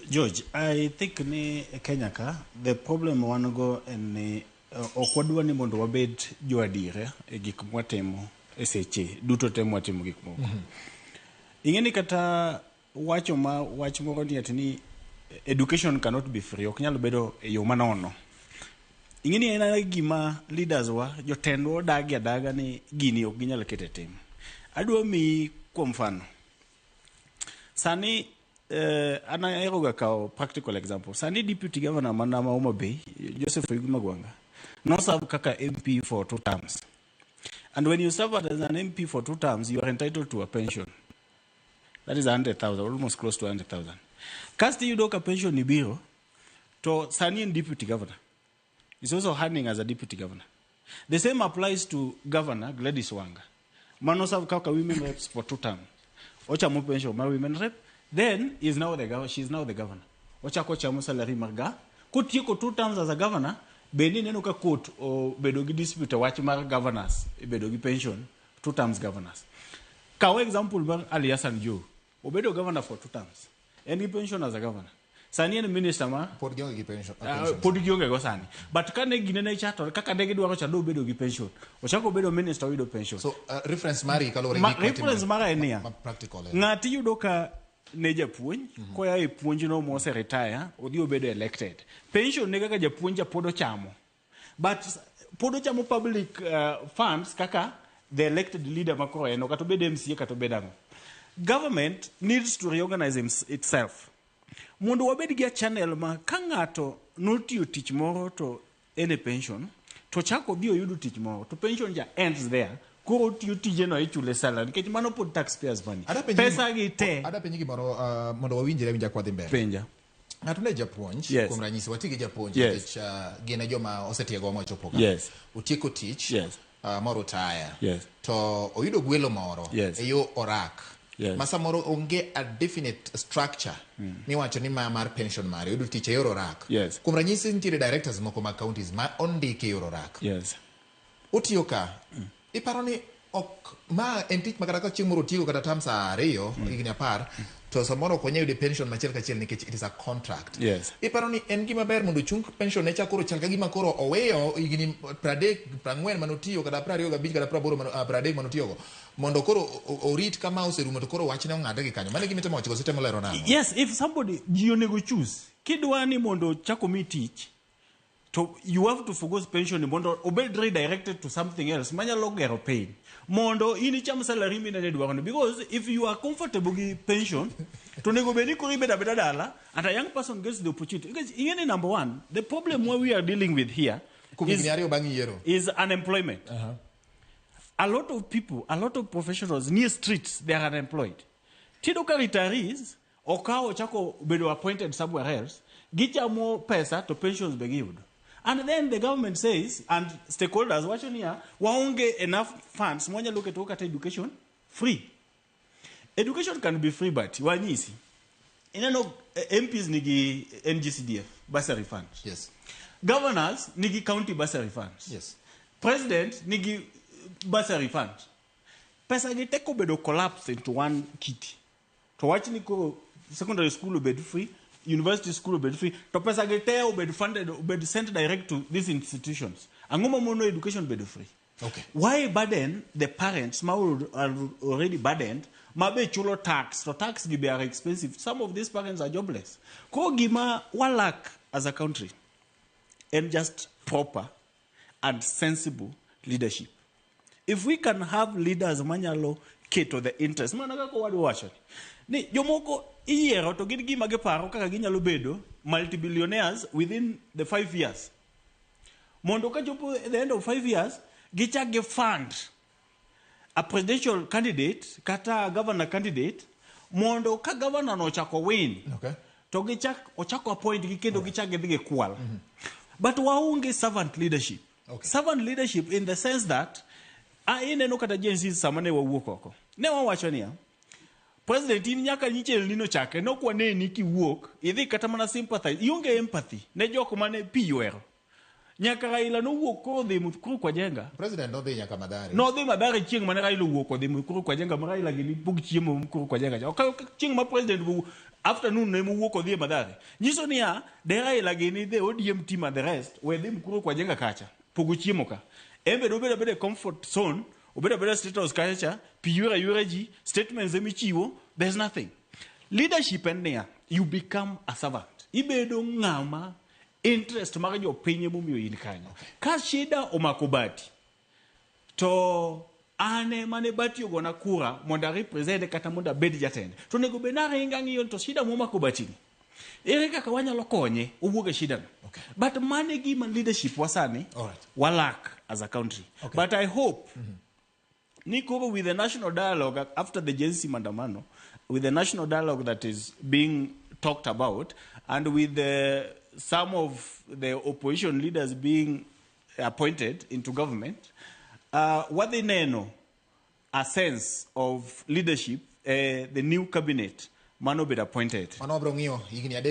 George, I think ni Kenya ka the problem wan go en ni ok wadwa ni mondo wabed joadiera e gik mwatimo e seche duto te mwatimo gik moko. Ing'e ni kata wacho ma wach moro ni ati ni education cannot be free, ok nyal bedo e yo manono. Ing'e ni en ana gima leaders wa, jotendwa odagi adaga ni gini ok ginyal keto e tim. Adwa miyi kuom mfano. Sani an ahero ga kawo practical example. Sani deputy governor mana ma Homa Bay, Joseph Oyugi Magwanga, noserve kaka MP for two terms. And when you serve as an MP for two terms, you are entitled to a pension. That is 100,000, almost close to 100,000. Kasto iyudo ka pension ni biro, to sani en deputy governor. He's also earning as a deputy governor. The same applies to Governor Gladys Wanga. Mano serve kaka women reps for two terms. Ochamo pension mar women rep, then is now the governor, she is now the governor. Ochako chamo salary mar ga. Kotieko two terms as a governor, bende ineno ka court obedo gi dispute wach mar governors, bedo gi pension, two terms governors. Kaw example mar Ali Hassan Joho. Obedo governor for two terms. En gi pension as a governor. Sani en minister ma Pod gionge gi pension. Pension. Pod gionge go sani. But kane gine ne cha to kaka ne gidwaro cha dobedo gi pension. Ochako bedo minister, oyudo pension. So reference mari kaluwore gi Ma, gik matimo- reference mara en niya. Ma practical. Ng'ati yudo ka ne japuonj koa e puonjno mose retire odhi obedo elected. Pension ne kaka japuonj ja pod ochamo. But pod ochamo public funds kaka the elected leader ma koro en kata obed MCA kata obed ang'o. Government needs to reorganize itself. Mondo wabed gi a channel ma ka ng'ato notiyo tich moro to en e pension to chako odhi oyudo tich moro to pension ja ends there, koro otiyo tijeno ichule salary nikech mano pod taxpayers money. Adwa penji pesa gi te. Adwa penji gimoro mondo wawinjre awinja kwa dhi mbele. Penja. Ng'ato ne japuonj, kuom ranyisi wati gi japuonj nikech gin e joma osetiegowa mochopo ka. Otieko tich moro retire. To oyudo gwelo moro e yo orak. Ma samoro onge a definite structure miwacho ni ma mar pension mare, oyudo tich e yor orak. Kuom ranyisi nitiere directors moko mag counties ma ondiki e yor orak. Otiyo ka. Iparo ni ok ma en tich ma kata ka chieng' moro otieko kata terms 2 higni 10 to samoro ok onyal yudo pension machiel kachiel nikech it is a contract. Iparo ni en gima ber mondo ochung pension ne cha koro chal ka gima koro oweyo higni 30 40 manotiyo kata 25 kata 80 mano, 30 manotiyogo mondo koro orit kama oserumo to koro wachne ong'adre gi kanyo. Mano e gima itemo wacho koso itemo lero nang'o? Yes, if somebody ji onego choose kidwa ni mondo chako mi tich to you have to forgo pension mondo obed redirected to something else manyalo gero piny mondo in icham salary minene dwaro ni, because if you are comfortable gi pension to onego bed ni koro ibedo abeda dala and a young person gets the opportunity, because ing'e ni number one, the problem what we are dealing with here Kuom higni 2 bang' yiero is unemployment. A lot of people, a lot of professionals near streets, they are unemployed. Tiyudo ka retirees okawo chako bedo appointed somewhere else, gichamo pesa to pensions be giyudo. And then the government says and stakeholders wacho niya, waonge enough funds mwanyalo keto kata education free. Education can be free, but wanyisi ineno MPs nigi NGCDF bursary funds. Governors nigi county bursary funds. President nigi bursary funds. Pesa gi te kobedo collapse into one kitty. To wach ni koro secondary school obed free, university school obed free, to pesa gi te obed funded, obed sent direct to these institutions. Ang'o mamono education bedo free? Why burden the parents ma are already burdened, ma be chulo tax, to tax gi be are expensive. Some of these parents are jobless. Koro gima walak as a country en just proper and sensible leadership. If we can have leaders manyalo keto the interest, mana kaka wadwa wacho ni jomoko iyiero to gin gima giparo kaka ginyalo bedo multibillionaires within the 5 years. Mondo kachopo at the end of 5 years, gichak gi fund a presidential candidate kata a governor candidate mondo ka governor no ochako win to gichak ochako appoint gi kendo gichak gidhi gikwal. But waonge servant leadership. Servant leadership in the sense that ineno kata Gen Z sama ne wawuok oko. Ne wawacho niya, President in nyaka nyichel no chakre ne ok waneni kiwuok idhi kata mana sympathize, ionge empathy ne jok mane pi ywero. Nyaka Raila nowuok koro dhi Mukuru kwa Jenga. President nodhi nyaka Mathare. Nodhi Mathare chieng' mane Raila owuok odhi Mukuru kwa Jenga ma Raila gini pok chiemo Mukuru kwa Jenga. Ok chieng' ma president Afternoon ne mowuok odhi e Mathare. Nyiso niya, de Raila gini the ODM team and the rest we dhi Mukuru kwa Njenga kacha. Pogo chiemo ka. En be dobedo abeda e comfort zone, obedo abeda state house kacha cha, pi ywera ywera ji, statements emichiwo, there's nothing. Leadership en niya, you become a servant. Ibedo ng'ama interest mar jopiny emomiyo in kanyo. Ka shida omako bati, to an ema ne bati ogona kura mondo a represent kata mondo abed jatende. To onego bed ni aringo ang'iyo ni to shida momako bati ni. Ere kaka wanyalo konye owuog e shida no. Okay. But mano e gima leadership wa sani Alright. wa lack as a country. Okay. But I hope ni koro with the national dialogue after the Gen Z maandamano, with the national dialogue that is being talked about, and with some of the opposition leaders being appointed into government, wadhi neno a sense of leadership, the new cabinet mano been appointed. Mano wabiro ng'iyo higni 3.